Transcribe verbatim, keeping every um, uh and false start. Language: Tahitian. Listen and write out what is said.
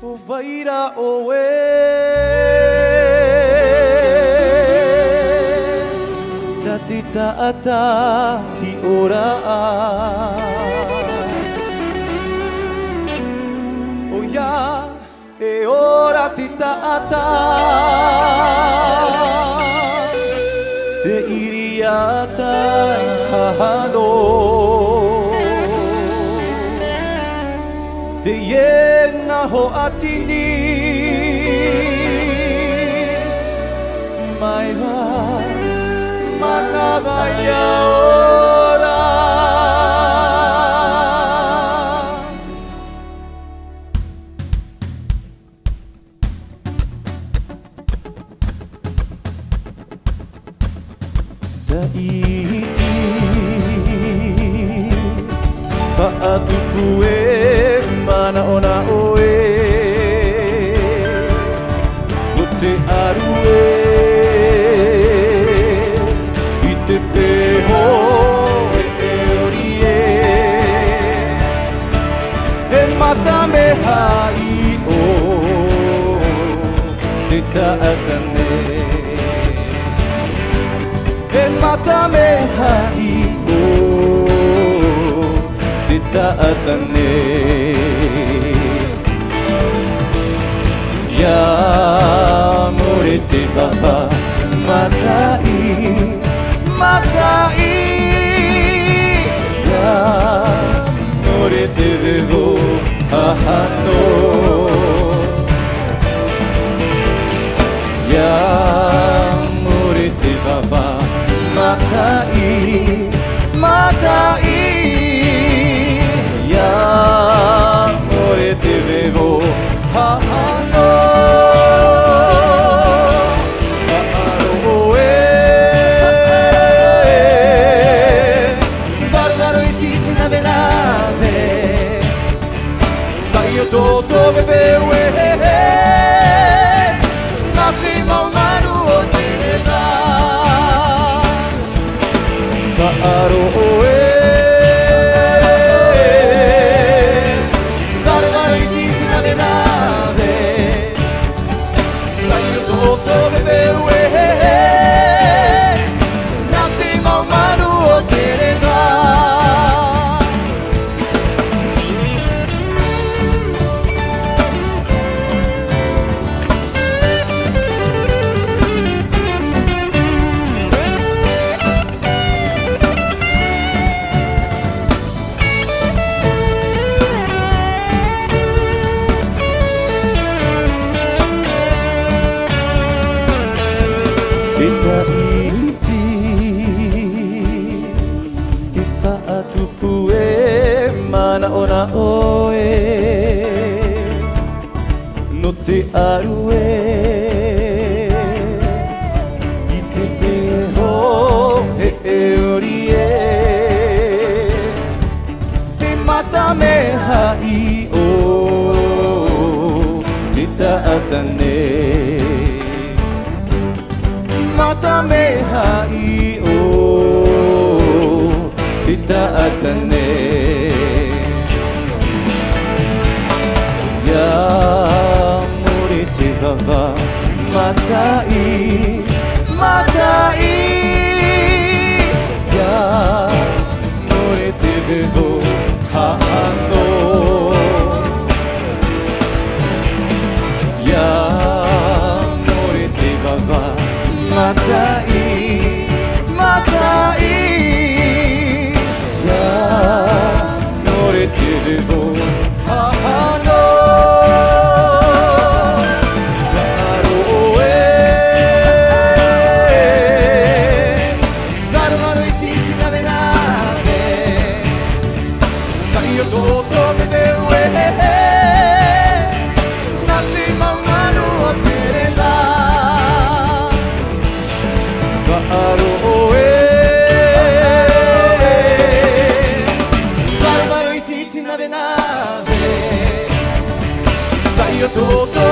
ʻO vai ra ʻoe, tā te taʻata i ora ai. ʻOia, e ora te taʻata, te ʻiriā taʻata hahano. Teie nā hoʻatini, mai vā, mana vā ia ora. Tahiti, faʻatupu e manaʻo nā ʻoe, nō te ʻaru e, i te peho e ʻori e, e mata mea haʻi ʻo te taʻata nei. E mata mea haʻi ʻo te taʻata nei. ʻIa more te vava, mataʻi, mataʻi. ʻIa more te vevo, hahano. ʻIa more te vava, mataʻi, mataʻi. ʻIa more te vevo, hahano. Faʻaroʻo e, varuvaro iti te navenave. Taiʻo tōtō pepe ue, nā te mau manu o te reva. Faʻaroʻo e, varuvaro iti te navenave. Taiʻo tōtō pepe ue, nā te mau manu o te reva. E Tahiti, e faʻatupu e manaʻo nā ʻoe, nō te ʻaru e, i te peho e ʻori e, e mata mea haʻi ʻo te taʻata nei. Mata mea haʻi ʻo te taʻata nei. ʻIa more te vava, mataʻi, mataʻi. ʻIa more te vevo, hahano. ʻIa more te vava, mataʻi, mataʻi. ʻIa more te vevo, hahano. Faʻaroʻo e, varuvaro iti te navenave. Taiʻo tōtō pepe ue, nā te mau manu o te reva. Faʻaroʻo e, varuvaro iti te navenave. Taiʻo tōtō